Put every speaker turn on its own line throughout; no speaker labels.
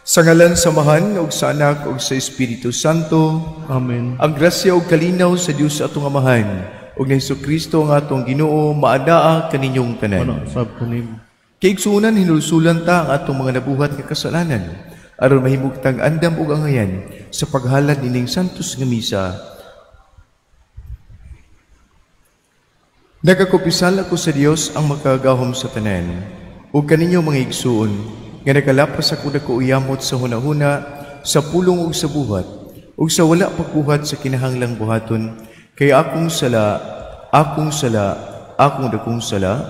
Sa ngalan sa Amahan ug sa Anak ug sa Espiritu Santo.
Amen.
Ang grasya ug kalinaw sa Dios atong Amahan ug ni Hesukristo ang atong Ginoo maadaa kaninyong tanan.
Ano sab kanimo.
Kaigsuonan, hinulsulan ta ang atong mga nabuhat nga kasalanan aron mahimong tang andam ug angayan sa paghalad nining santos nga misa. Nagakumpisal ako sa Dios ang makagagahom sa tanan ug kaninyo mga igsuon nga nakalapas ako dako uyamot sa hunahuna, sa pulong ug sa buhat, ug sa wala pagbuhat sa kinahanglang buhaton, kay akong sala, akong sala, akong dakong sala.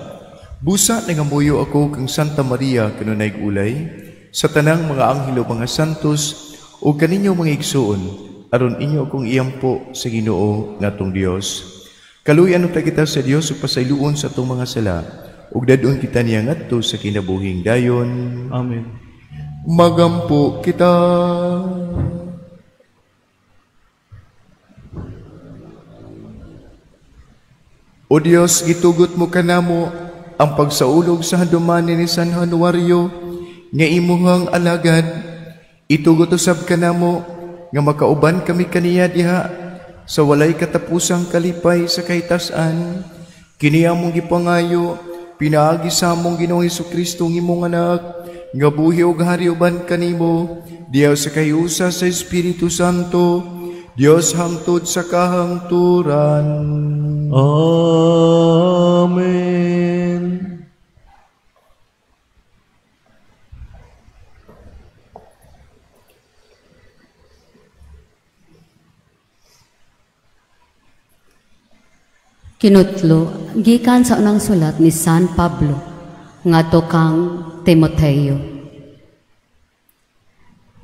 Busa nangamuyo ako kang Santa Maria kanunay ulay, sa tanang mga anghel ug mga santos, ug kaninyo mga igsuon, aron inyo akong iampo sa Ginoo nga atong Dios. Kaluoyan unta kita sa Dios ug pasayloon sa atong mga sala, ug dadon kita niya ngadto sa kinabuhing dayon.
Amen.
Magampo kita. O Dios, gitugot mo kanamo ang pagsaulog sa handumanan ni San Januario nga imuhang alagad. Itugot usab kanamo nga makauban kami kaniya diha sa walay katapusang kalipay sa kahitasan. Kini among gipangayo pinaagi sa among Ginoong Hesukristo ng imong anak, nga buhi ug hari uban kanimo diha sa kahiusa sa Espiritu Santo, Dios hangtod sa kahangturan.
Amen.
Kinutlo, gikan sa unang sulat ni San Pablo ngadto kang Timoteo.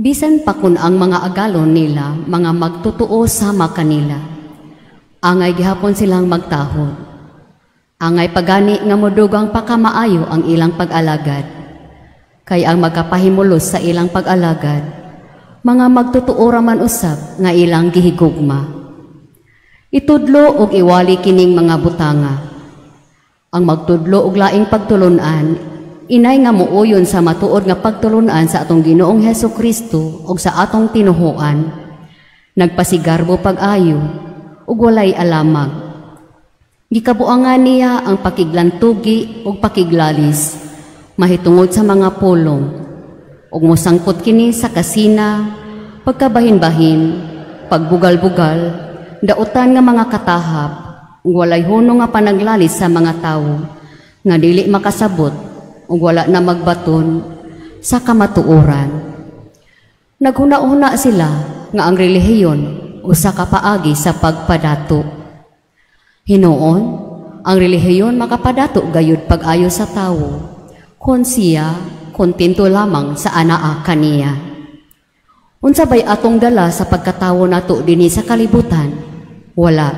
Bisan pa kun ang mga agalon nila mga magtotoo sama kanila, angay gihapon silang magtahod. Angay pagani nga modugang pakamaayo ang ilang pag-alagad. Kay ang magkapahimulos sa ilang pag-alagad, mga magtotoo ra man usab nga ilang gihigugma. Itudlo og iwali kining mga butanga. Ang magtudlo og laing pagtulun-an, inay nga muuyon sa matuod nga pagtulun-an sa atong Ginoong Hesus Kristo og sa atong tinuhoan. Nagpasigarbo pag-ayo ug walay alamag. Gikabuangan niya ang pakiglantugi ug pakiglalis mahitungod sa mga pulong, ug mosangpot kini sa kasina, pagkabahin-bahin, pagbugal-bugal, dautan nga mga katahap, ug walay hunong nga panaglalis sa mga tawo nga dili makasabot ug wala na magbaton sa kamatuoran. Naghuna-huna sila nga ang relihiyon usa ka paagi sa pagpadato. Hinuon, ang relihiyon makapadato gayud pag-ayo sa tawo, kon siya kontento lamang sa anaa kaniya. Unsa bay atong dala sa pagkatawo nato dinhi sa kalibutan? Wala.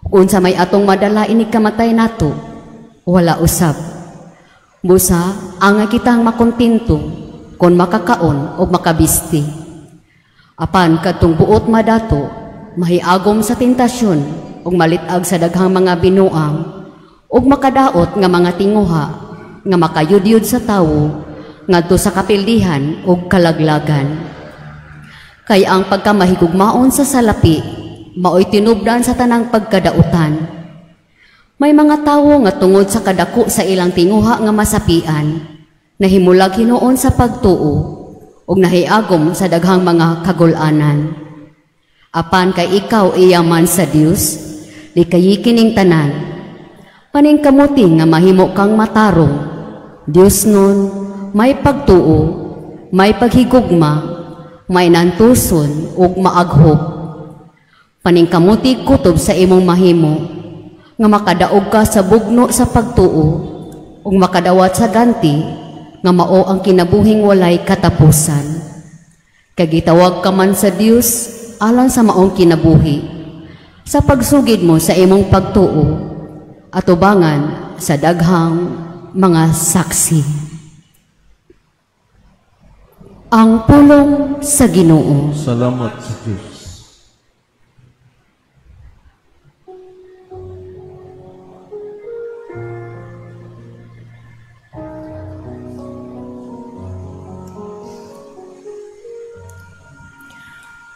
Unsa may atong madala ini kamatay nato? Wala usab. Busa angay kitang makontento kon makakaon o makabisti. Apan kadtong buot madato, mahiagom sa tentasyon ug malit-ag sa daghang mga binuang ug makadaot nga mga tinguha nga makayudyod sa tawo ngadto sa kapildihan ug kalaglagan. Kay ang pagkamahigugmaon sa salapi maoy tinubdan sa tanang pagkadautan. May mga tawo nga tungod sa kadako sa ilang tinguha nga masapian, nahimulag hinuon sa pagtuo ug nahiagom sa daghang mga kagul-anan. Apan kay ikaw iyaman sa Dios, likayi kining tanan. Paningkamuti nga mahimo kang matarong, Dios nun may pagtuo, may paghigugma, may nantuson ug maaghop. Paningkamuti kutob sa imong mahimo, nga makadaog ka sa bugno sa pagtuo ug makadawat sa ganti nga mao ang kinabuhing walay katapusan. Kay gitawag ka man sa Dios alang sa maong kinabuhi, sa pagsugid mo sa imong pagtuo, atubangan sa daghang mga saksi. Ang pulong sa Ginoo.
Salamat sa Diyos.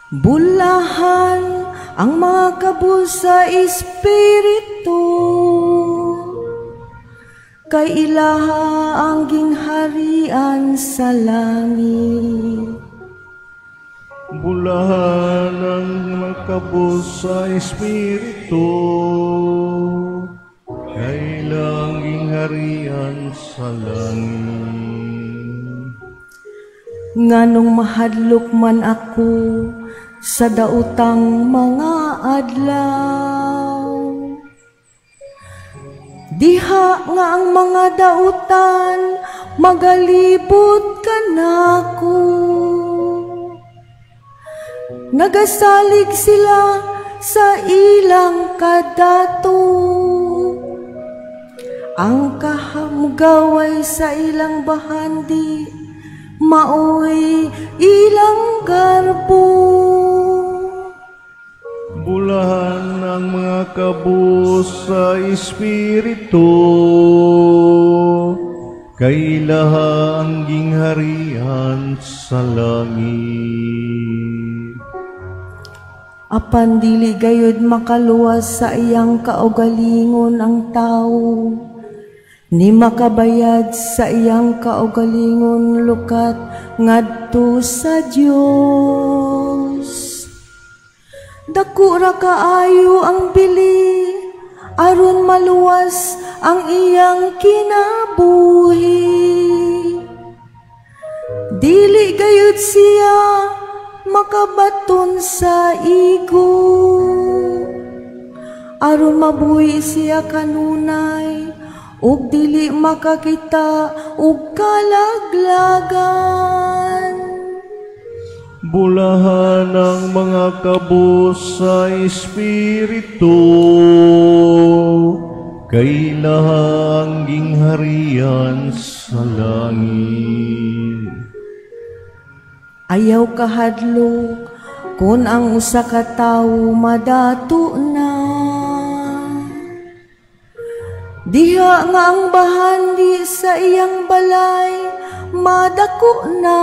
Bulahan ang mga kabus sa espiritu, kay ilaha ang gingharian sa langit.
Bulahan ang mga kabus sa espiritu, kay ilang gingharian sa langit.
Nganong mahadlok man ako sa daotang mga adlaw, diha nga ang mga dautan magalibot kanako. Nagasalig sila sa ilang kadato, ang kahamgaway sa ilang bahandi maoy ilang garbo.
Bulahan ang mga kabus sa espiritu, kay ilaha ang gingharian sa langit.
Apan dili gayud makaluwas sa iyang kaugalingon ang tawo, ni makabayad sa iyang kaugalingon lukat ngadto sa Dios. Dako ra kaayo ang bili aron maluwas ang iyang kinabuhi. Dili gayud siya makabaton sa igo, aron mabuhi siya kanunay ug dili makakita og kalaglagan.
Bulahan ang mga kabus sa espiritu, kay ilaha ang gingharian sa langit.
Ayaw kahadlok kun ang usa ka tawo madato na, diha nga ang bahandi sa iyang balay madako na.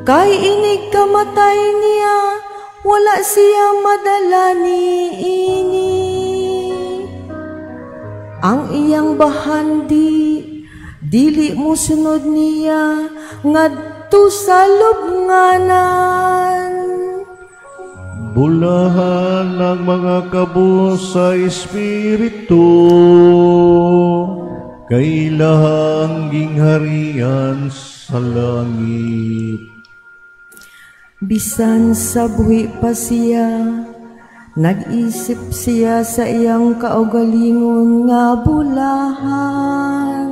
Kay inig kamatay niya, wala siya madala niini. Ang iyang bahandi dili mosunod niya ngadto sa lubnganan.
Bulahan ang mga kabus sa espiritu, kay ilaha ang gingharian sa langit.
Bisan sa buhi pa siya, nag-isip siya sa iyang kaugalingon nga bulahan.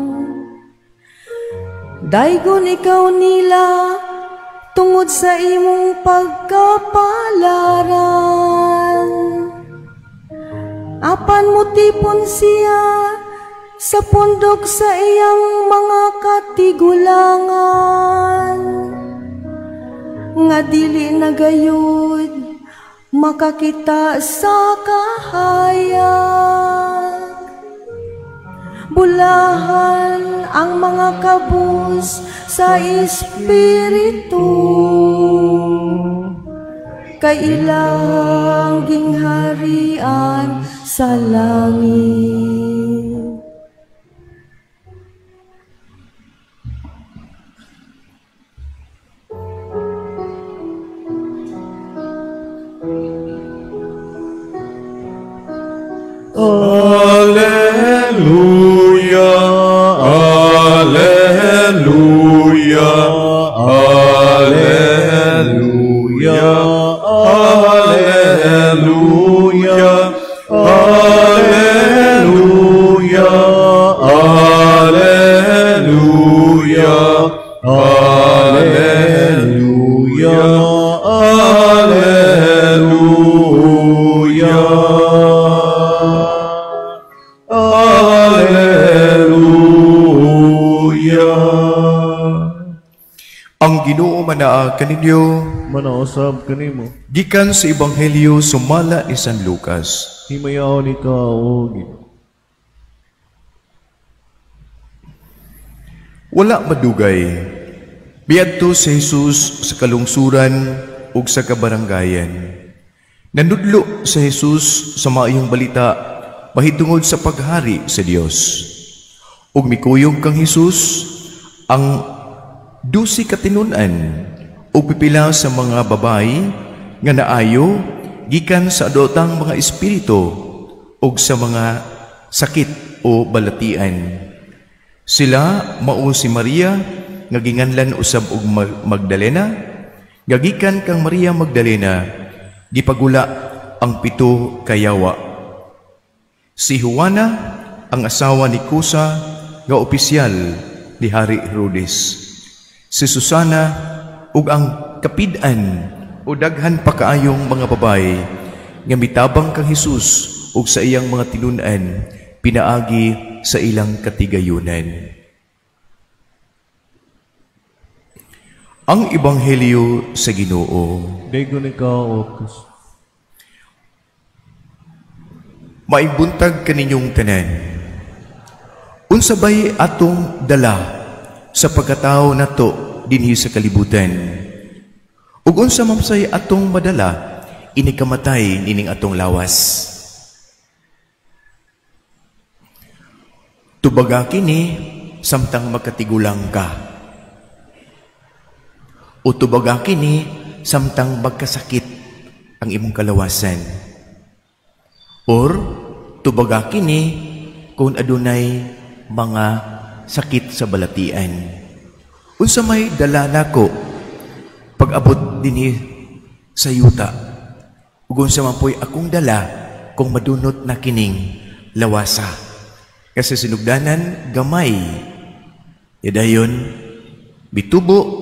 Daygon ikaw nila tungod sa imong pagkapalaran. Apan mutipon siya sa pundok sa iyang mga katigulangan, nga dili na gayud makakita sa kahayag. Bulahan ang mga kabus sa espiritu, kay ilang gingharian sa langit.
Alleluia, alleluia, alleluia, alleluia, alleluia, alleluia, alleluia, alleluia.
Ang Ginoo manaa kaninyo,
manausab kanimo.
Gikan sa Ebanghelyo sumala ni San Lucas.
Himayaon ikaw, o Ginoo.
Wala madugay, Miadto si Jesus sa kalungsuran ug sa kabaranggayan. Nanudlo sa Jesus sa maayong balita mahitungod sa paghari sa Dios. Ug mikuyog kang Jesus ang 12 ka tinun-an ug pipila sa mga babayi nga naayo gikan sa adotang mga espiritu ug sa mga sakit o balatian. Sila mao si Maria nga ginganlan usab og Magdalena, nga gikan kang Maria Magdalena gipagula ang 7 ka yawa. Si Juana, ang asawa ni Cusa nga opisyal ni Hari Herodes. Si Susana ug ang kapid-an o daghan pa kaayong mga babaye nga mitabang kang Hesus ug sa iyang mga tinun-an pinaagi sa ilang katigayunan. Ang Ebanghelyo sa Ginoo.
Dayon ikaw, O Kristo.
Maibuntag kaninyong tanan. Unsa bay atong dala sa pagkatao nato dinhi sa kalibutan? Ug unsa man say atong madala ini kamatay nining atong lawas? Tubaga kini samtang magkatigulang ka. O tubaga kini samtang magkasakit ang imong kalawasan. Or tubaga kini kung adunay mga sakit sa balatian. Unsa may dala nako pag-abot dinhi sa yuta? Ug unsa man po'y akong dala kung madunot na kining lawasa? Kasi sinugdanan gamay. Dayon bitubo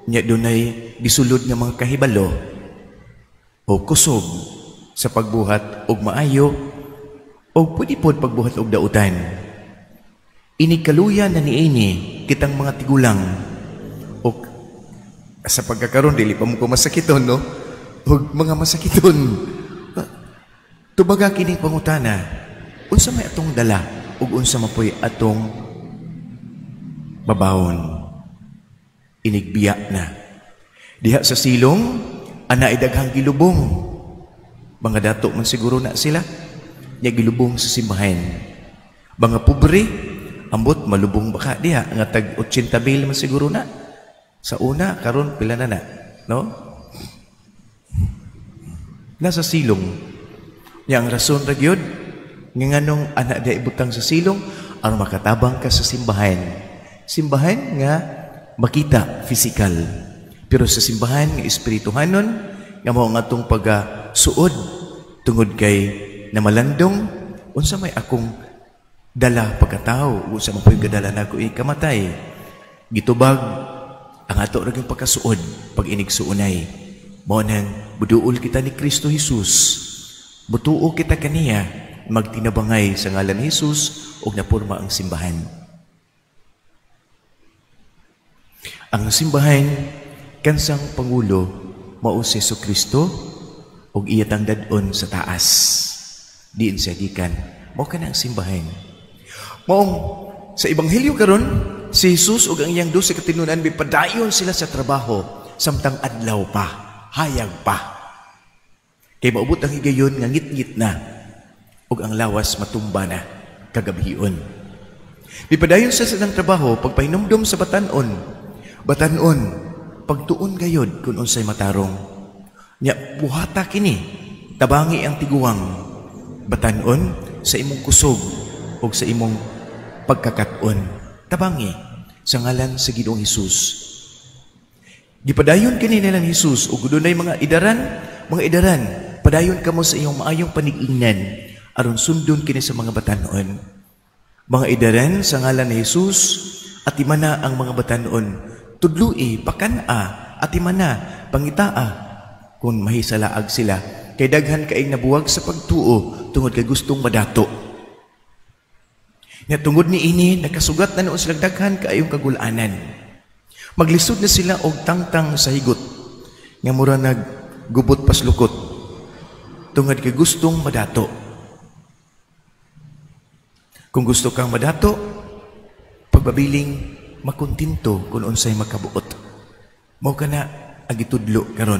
nya dunay gisulod nga mga kahibalo o kusog sa pagbuhat og maayo o pwede pod pagbuhat og dautan. Inikaluya na niini kitang mga tigulang o sa pagkakaroon dili pa mo ko masakiton, no? Og mga masakiton. Tubaga kining pangutana, unsa may atong dala ug unsa man po'y atong babawon? Inigbiya na. Diha sa silong, ana ay daghang gilubong. Mga dato man siguro na sila, nya gilubong sa simbahan. Mga pobre, ambot malubong baka diha nga tag 80,000 man siguro na. Sa una karon pila na na, no? Nasa silong. Nya ang rason ra gyud nga nganong ana diha ibutang sa silong aron makatabang ka sa simbahan. Simbahan nga makita physical. Pero sa simbahan nga espirituhanon nga mao ang atong pagasuod tungod kay namalandong unsa may akong dala pagkatao, unsa man po'y gadala nako ikamatay. Gitubag ang ato ra gyud pagkasuod pag inigsuonay. Mao nang buduol kita ni Kristo Jesus. Butuo kita kaniya magtinabangay sa ngalan ni Jesus ug napurma ang simbahan. Ang simbahan kansang pangulo mao si Jesucristo ug iya tang dad-on sa taas. Diin siya gikan. Mao kana ang simbahan. Maong sa ebanghelyo karon si Jesus ug ang iyang 12 ka tinun-an mipadayon sila sa trabaho samtang adlaw pa, hayag pa. Kay maubot ang higayon nga ngitngit na ug ang lawas matumba na kagabhion. Mipadayon sila sa ilang trabaho pagpahinumdom sa batan-on. Batan-on, pagtuon gayod kung unsay matarong. Nya buhata kini, tabangi ang tiguang. Batan-on sa imong kusog ug sa imong pagkakat-on. Tabangi sa ngalan sa Ginoong Hesus. Gipadayon kini nila ni Hesus ug dunay mga idaran, padayon kamo sa iyong maayong panig-ingnan aron sundon kini sa mga batan-on. Mga idaran sa ngalan ni Hesus at imana ang mga batan-on. Tudlui, pakan-a, at imana, pangitaa, kung mahisalaag sila. Kay daghan kaing nabuwag sa pagtuo tungod kay gustong madato. Nga tungod ni ini, nakasugat na noon silang daghan kaayong kagulanan. Maglisod na sila og tangtang sa higot, nga mura naggubot paslukot, tungod kay gustong madato. Kung gusto kang madato, pagbabiling makontento kung unsay makabuot. Mao kana ang gitudlo karon.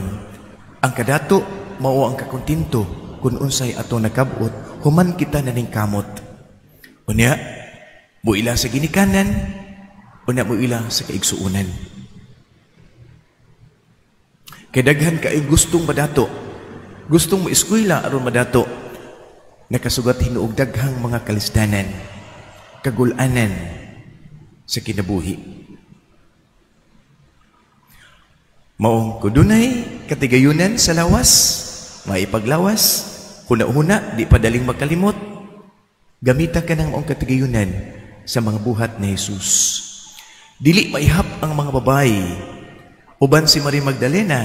Ang kadato mao ang kakontento kung unsay ato nakabot human kita naningkamot. Unya, muila sa ginikanan, unya muila sa kaigsuonan. Kay daghan kay gustong madato, gustong moeskwela aron madato, nakasugat hinuog daghang mga kalisdanan, kagulanan sa kinabuhi. Maong kudunay katigayunan sa lawas, maipaglawas, huna-huna, di pa daling makalimot. Gamita ka ng maong katigayunan sa mga buhat ni Jesus. Dili maihap ang mga babae, uban si Maria Magdalena,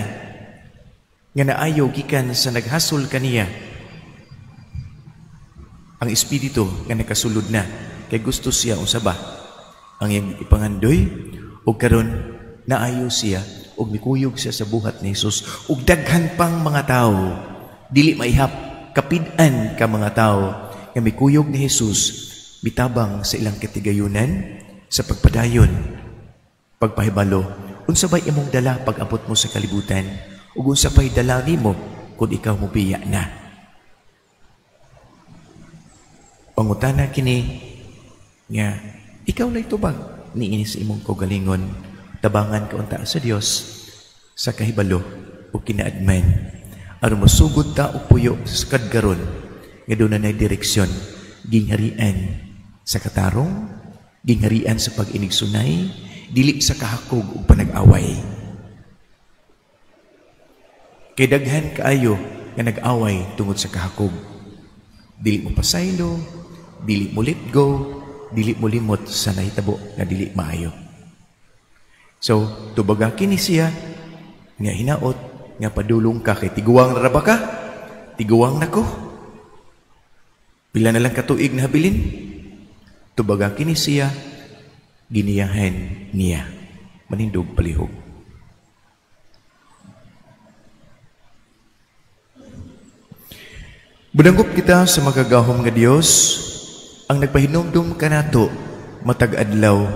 nga naayo gikan sa naghasol kaniya. Ang espiritu nga nakasulod na, kay gusto siya unsa ba ang iyang ipangandoy, ug karon naayo siya ug mikuyog siya sa buhat ni Jesus. Ug daghan pang mga tawo, dili maihap, kapid-an ka mga tawo nga mikuyog ni Jesus, mitabang sa ilang katigayunan sa pagpadayon, pagpahibalo unsa bay imong dala pag-abot mo sa kalibutan, ug unsa pay dala nimo kung ikaw mobiya na. Pangutana kini nga ikaw na'y tubag niini sa imong kaugalingon, tabangan ka unta sa Dios sa kahibalo o kinaadman aron mosugod ta og puyo sa kadgaron nga doon na direksyon, gingharian sa katarong, gingharian sa pag-inigsunay, dili sa kahakog ug panag-away. Kay daghan kaayo nga nag-away tungod sa kahakog. Dili mo pasaylo, dili mo let go, dili mo limot sa nahitabo nga dili maayo. So, tubaga kini siya nga hinaot nga padulong ka kay tiguang na ra ba ka? Tiguang nako. Pila na lang katuig na habilin? Tubaga kini siya, giniyahan niya. Manindog palihog. Budangop kita sa makagahom nga Dios ang nagpahinumdum kanato matag adlaw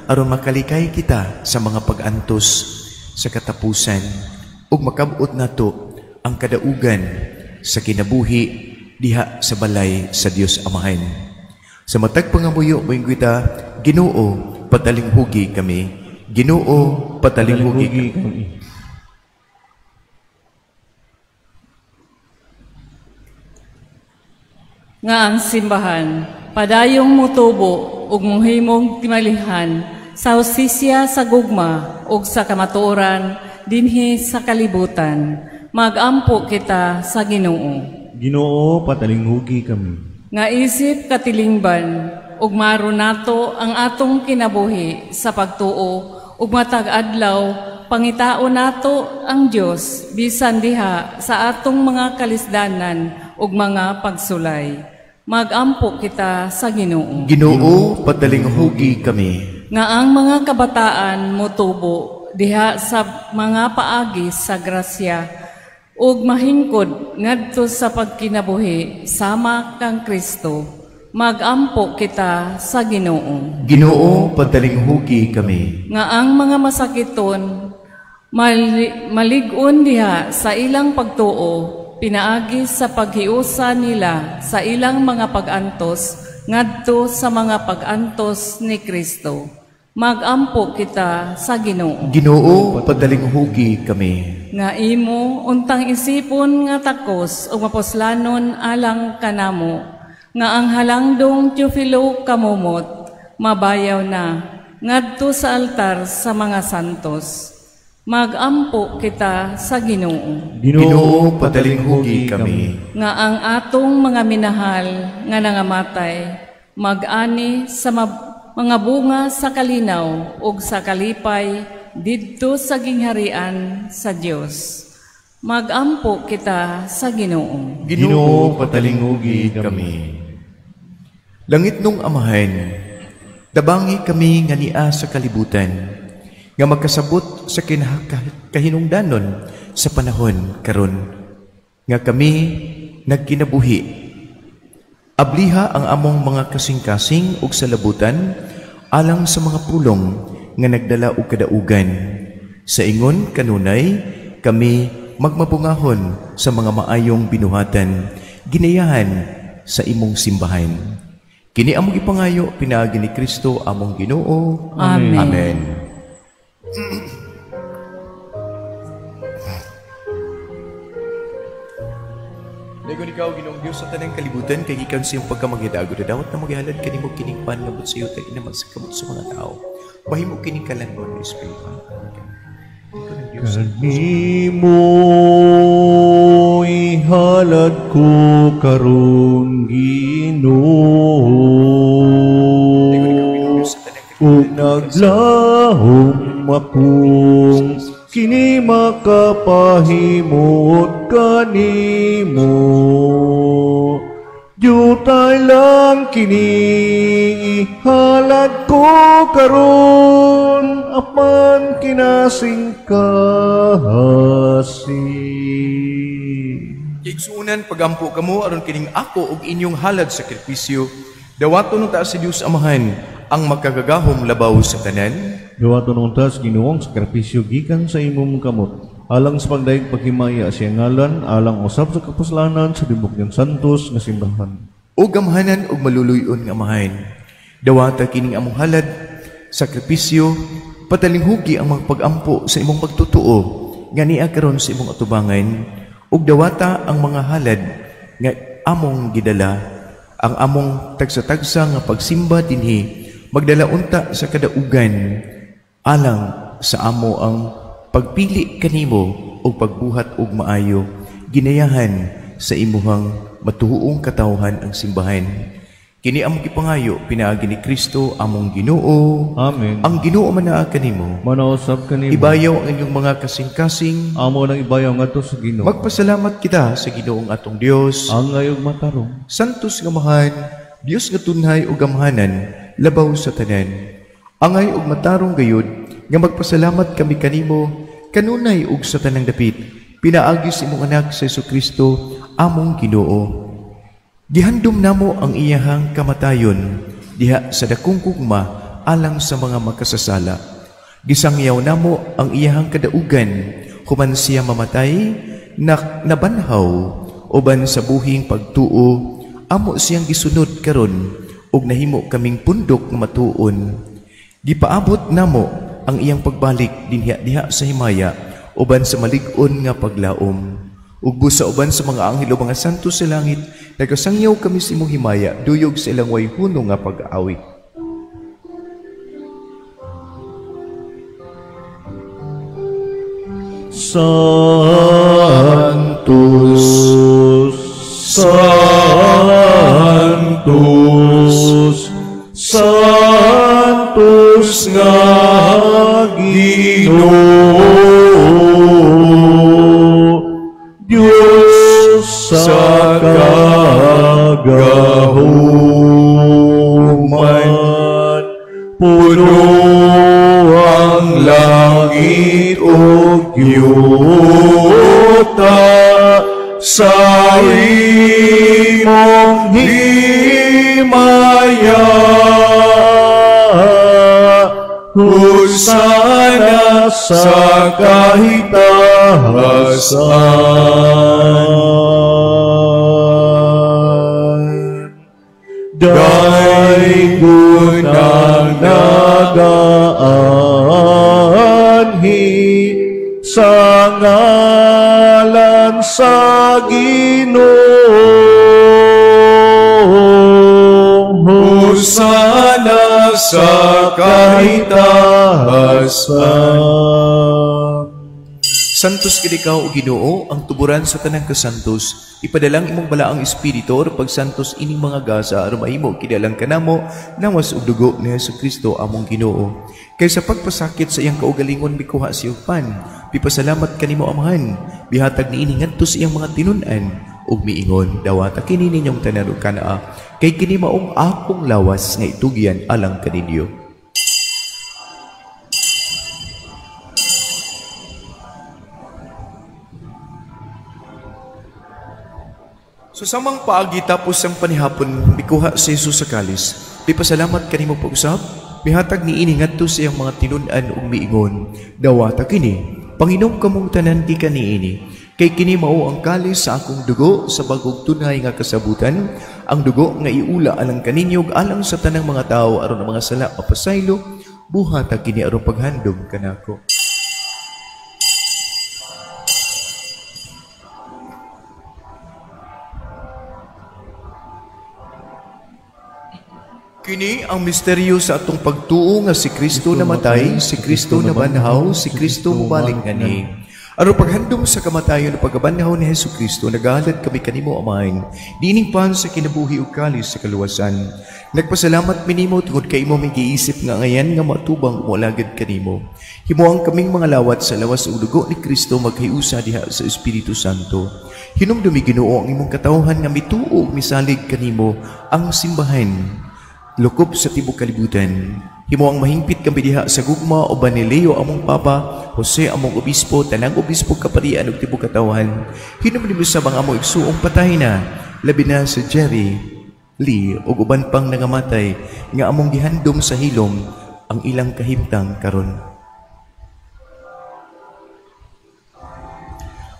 aron makalikay kita sa mga pag-antos sa katapusan ug makabot nato ang kadaugan sa kinabuhi diha sa balay sa Dios Amahan. Sa matag pangamuyo moingon kita, Ginoo, patalinghugi kami. Ginoo, patalinghugi kami.
Nga ang simbahan padayong mutubo ug mohimong timalihan sa hustisya, sa gugma ug sa kamatuoran dinhi sa kalibutan. Magampo kita sa Ginoo.
Ginoo, patalinghugi kami.
Nga isip katilingban ug maron nato ang atong kinabuhi sa pagtuo ug matag adlaw pangitao nato ang Dios bisan diha sa atong mga kalisdanan ug mga pagsulay. Magampo kita sa Ginoo.
Ginoo, patalinghugi kami.
Nga ang mga kabataan motubo diha sa mga paagi sa grasya ug mahingkod ngadto sa pagkinabuhi sama kang Kristo. Magampo kita sa Ginoo.
Ginoo, patalinghugi kami.
Nga ang mga masakiton malig-on diha sa ilang pagtuo, pinaagi sa paghiusa nila sa ilang mga pag-antos ngadto sa mga pag-antos ni Kristo. Magampo kita sa Ginoo.
Ginoo, padalinghugi kami.
Nga imo untang isipon nga takos ug mapuslanon alang kanamo, nga ang halangdong Teofilo kamumot mabayaw na ngadto sa altar sa mga santos. Magampo kita sa Ginoo.
Ginoo, padalinghugi kami.
Nga ang atong mga minahal nga nangamatay mag-ani sa mga bunga sa kalinaw ug sa kalipay didto sa gingharian sa Dios. Magampo kita sa Ginoo.
Ginoo, patalinghugi kami. Langit nung Amahan, dabangi kami nga niya sa kalibutan, nga magkasabot sa kahinungdanon sa panahon karon nga kami nagkinabuhi. Abliha ang among mga kasing-kasing ug salabutan alang sa mga pulong nga nagdala og kadaugan. Sa ingon kanunay kami magmabungahon sa mga maayong binuhatan, ginayahan sa imong simbahan. Kini among gipangayo pinaagi ni Kristo among Ginoo.
Amen.
Amen. Dagon ikaw, Ginoong Dios sa tanang kalibutan, kay gikan sa iyong pagkamaghidago na dawat na maghihalad kanimo kining pan nga sa iyo tag-inaman sa kamot sa mga tao. Mahimo kining kalangon ng Espiritu.
Kanimo ihalad ko karon, Ginoo, ug naglahom akong kini makapahimot kanimo. Jutay lang kini ihalad ko karon, apan kinasingkasi.
Igsuunan, pagampo kamo aron kining ako og inyong halad sakripisyo. Dawaton unta sa Dios Amahan ang makagagahom labaw sa tanan.
Dawaton unta sa Ginoong sakripisyo gikan sa imong kamot, alang sa pagdayeg paghimaya sa iyang ngalan, alang usab sa kapuslanan sa tibok niyang santos nga simbahan.
O gamhanan og maluluy-on nga Amahan, dawata kining among halad sakripisyo, patalinghugi ang mga pagampo sa imong pagtutuo nga niya karon sa imong atubangan, ug dawata ang mga halad nga among gidala, ang among tagsa-tagsa nga pagsimba dinhi magdala unta sa kadaugan alang sa amo ang pagpili kanimo og pagbuhat og maayo, ginayahan sa imuhang matuhuong katawhan ang simbahan. Kini among gipangayo pinaagi ni Kristo among Ginoo.
Amen.
Ang Ginoo manaa kanimo,
manausab kanimo.
Ibayaw ang inyong mga kasing-kasing,
amo nang ibayaw ngadto sa Ginoo.
Magpasalamat kita sa Ginoong atong Dios.
Ang ngayog matarong.
Santos nga Amahan, Dios nga tunhay ug gamhanan, labaw sa tanan. Angay ug matarong gayud nga magpasalamat kami kanimo kanunay ug sa tanang dapit, pinaagi sa imong anak sa Jesucristo among Ginoo. Gihandom namo ang iyahang kamatayon diha sa dakong gugma alang sa mga makasasala. Gisangyaw namo ang iyahang kadaugan human siya mamatay nabanhaw uban sa buhing pagtuo amo siyang gisunod karon ug nahimo kaming pundok nga matuon. Gipaabot namo ang iyang pagbalik dinhiya diha sa himaya uban sa malig-on nga paglaom. Ug busa uban sa mga anghel o mga santo sa langit, nagasangyaw kami sa imong himaya, duyog sa ilang way hunong nga pag-awit.
Santos, Santos, Santos nga Ginoo, Diyos sa kagahuman, puno ang langit ug yuta sa imong himaya. Hosana sa kahitahasan. Daygon ang nagaanhi sa ngalan sa Ginoo.
Hosana sa kahitahasan. Santos gid ikaw, o Ginoo, ang tuburan sa tanang kasantos. Ipadalang imong balaang espiritu aron pagsantos ining mga gasa aron mahimo kidalang kanamo lawas ug dugo ni Hesukristo among Ginoo. Kay sa pagpasakit sa iyang kaugalingon mikuha siya og pan, pipasalamat kanimo Amahan, bihatag niini ngadto sa iyang mga tinun-an ug miingon, dawata kini ninyong tanan ug kanaa, kay kini maong akong lawas nga itugyan alang kaninyo. So samang paagi tapos ang panihapon, mikuha si Jesus sa kalis. Pipasalamat kanimo pag-usap, mihatag niini ngadto sa iyang mga tinun-an ug miingon, "Dawata kini, panginom kamong tanan gikan niini, kay kini mao ang kalis sa akong dugo sa bagong tunay nga kasabutan, ang dugo nga iula alang kaninyo ug alang sa tanang mga tawo aron ang mga sala mapasaylo. Buhata kini aron paghandom kanako." Kini ang misteryo sa atong pagtuo nga si Kristo namatay, si Kristo nabanhaw, si Kristo mubalik ngani. Aron paghandom sa kamatayon ug pagkabanhaw ni Hesus Kristo, nagahalad kami kanimo, Amahin, diining pan sa kinabuhi ug kalis sa kaluwasan. Nagpasalamat minimo tungod kay imo may giisip nga ngayan nga matubang moalagad kanimo. Himuang kaming mga lawat sa lawas ug dugo ni Kristo maghiusa diha sa Espiritu Santo. Hinumdumi Ginoo ang imong katawhan nga mituo ug misalig kanimo ang simbahan lukop sa tibok kalibutan. Himo ang mahingpit kami diha sa gugma uban ni Leo among Papa, Jose among obispo, tanang obispo kaparian ug tibok katawhan. Hinumdumi sa mga among igsuong patay na, labi na si Jerry Lee ug uban pang nangamatay nga among gihandom sa hilom ang ilang kahimtang karon.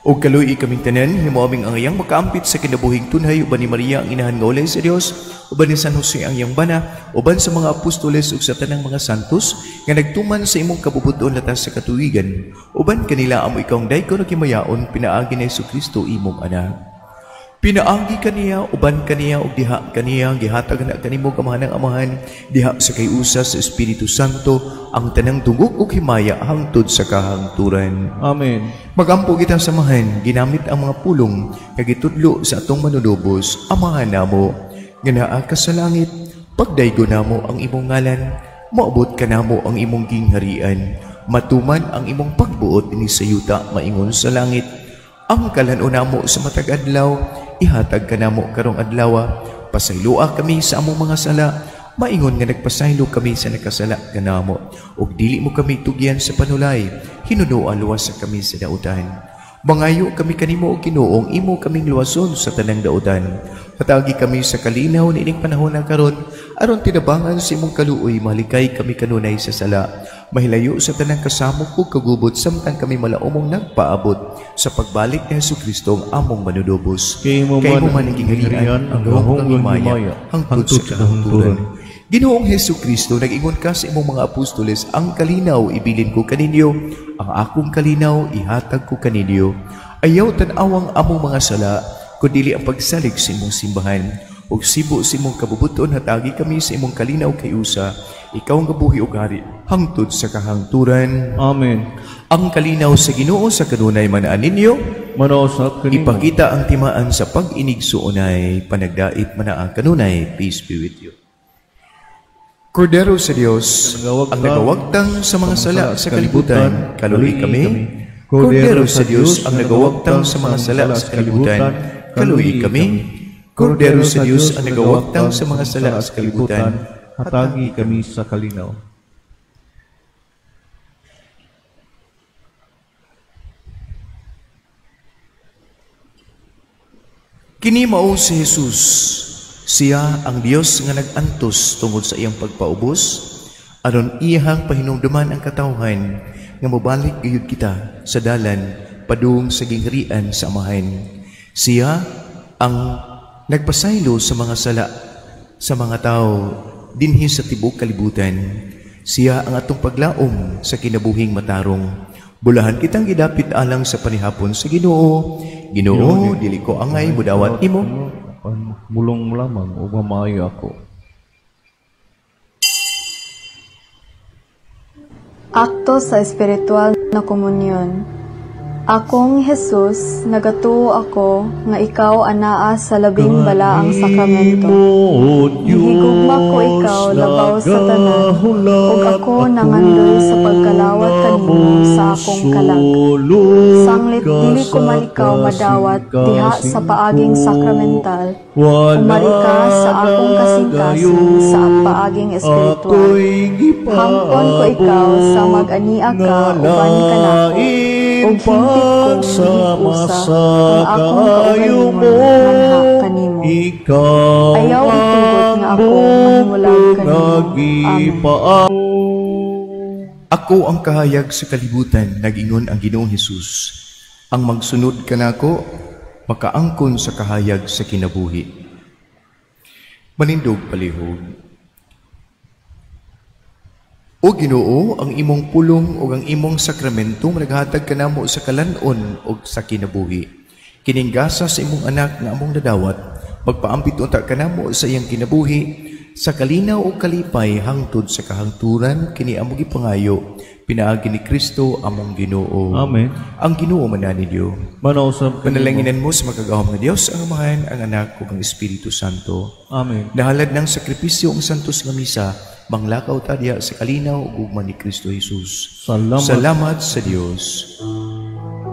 Og kaluoy kaming tanan, himo aming angayang makaampit sa kinabuhing tunhay uban ni Maria ang inahan nga ulay sa Dios, uban ni San Jose ang iyang bana, uban sa mga apostoles ug sa tanang mga santos nga nagtuman sa imong kabubuton latas sa katuwigan. Uban kanila amo ikaw ang daykon ug himayaon pinaagi ni Hesukristo imong anak. Pinaagi kaniya, uban kaniya, ug diha kaniya, gihatag na kanimo kamahanang Amahan, diha sa kayusa sa Espiritu Santo, ang tanang dungog ug himaya hangtod sa kahangturan.
Amen.
Magampo kita samahan, ginamit ang mga pulong nga gitudlo sa atong manunubos. Amahan namo, nga naa ka sa langit, pagdaygo namo ang imong ngalan, moabot ka namo ang imong gingharian, matuman ang imong pagbuot dinhi sa yuta maingon sa langit. Ang kalan-on namo sa matag adlaw, ihatag kanamo karong adlawa, pasayloa kami sa among mga sala, maingon nga nagpasaylo kami sa nakasala kanamo, ug dili mo kami tugyan sa panulay, hinunoa luwas sa kami sa dautan. Mangayo kami kanimo o Ginoong imo kaming luwason sa tanang dautan. Hatagi kami sa kalinaw niining panahon na karon, aron tinabangan sa imong kaluoy, malikay kami kanunay sa sala, mahilayo sa tanang kasamok ug kagubot samtang kami malaumong nagpaabot sa pagbalik ni Hesukristo ang among manunubos.
Kay imo man ang gingharian, ang gahom ug himaya
hangtod sa kahangturan. Ginoong Hesukristo, nag-ingon ka sa imong mga apostoles, ang kalinaw ibilin ko kaninyo, ang akong kalinaw ihatag ko kaninyo. Ayaw tan-awang among mga sala, kundili ang pagsalig sa imong simbahan. Ug sibo sa imong kabubuton, hatagi kami sa imong kalinaw kay usa, ikaw ang gabuhi ug hari hangtod sa kahangturan.
Amen.
Ang kalinaw sa Ginoo sa kanunay manaan ninyo,
manausap kanimo.
Ipakita ang timaan sa pag-inigsuonay, panagdait manaa kanunay. Peace be with you. Kordero sa Dios, ang nagawagtang sa mga sala sa kalibutan, kaluoy kami. Kordero sa Dios, ang nagawagtang sa mga sala sa kalibutan, kaluoy kami. Kordero sa Dios, ang nagawagtang sa mga sala sa kalibutan,
hatagi kami sa kalinaw.
Kini mao si Jesus. Siya ang Dios nga nag-antos tungod sa iyang pagpaubos, aron iyang pahinumduman ang katawhan nga mobalik gayud kita sa dalan padung sa gingharian sa Amahan. Siya ang nagpasaylo sa mga sala sa mga tao dinhi sa tibuok kalibutan. Siya ang atong paglaom sa kinabuhing matarong. Bulahan kitang gidapit alang sa panihapon sa Ginoo. Ginoo, dili ko angay mudawat nimo.
Mulong lamang ug mamaayo ako.
Akto sa espiritual na komunyon. Akong Jesus, nagatuo ako nga ikaw anaa sa labing balaang sakramento. Gihigugma ko ikaw labaw sa tanan, ug ako nangandoy sa pagkalawat kanimo sa akong kalag. Sanglit dili ko man ikaw madawat diha sa paaging sakramental, umari ka sa akong kasing-kasing sa paaging espiritual. Hangkon ko ikaw sa mag-ania ka uban kanako,
Akin
Ug himpit kong
pagsama
giusa
sa
ang akong
kaayo
kaugalingon
mo,
nganha kanimo.
ikaw
Ayaw itugot
ang
nga ako mahimulag
bugtong
kanimo.
nga
Amen.
gipaa.
Ako ang kahayag sa kalibutan, nag-ingon ang Ginoong Hesus. Ang magsunod kanako, makaangkon sa kahayag sa kinabuhi. Manindog palihog. O Ginoo, ang imong pulong ug ang imong sakramento naghatag kanamo sa kalan-on ug sa kinabuhi. Kining gasa sa imong anak nga among nadawat, magpaambit unta kanamo sa iyang kinabuhi, sa kalinaw ug kalipay hangtod sa kahangturan, kini among gipangayo pinaagi ni Kristo among Ginoo.
Amen.
Ang Ginoo manan ninyo.
Manausab kanimo.
Panalanginan mo sa makagagahom nga Dios, ang Amahan, ang Anak ug ang Espiritu Santo.
Amen.
Nahalad ng sakripisyo ang santos nga misa, manglakaw ta diha sa kalinaw ug ugma ni Kristo Jesus.
Salamat.
Salamat sa Dios.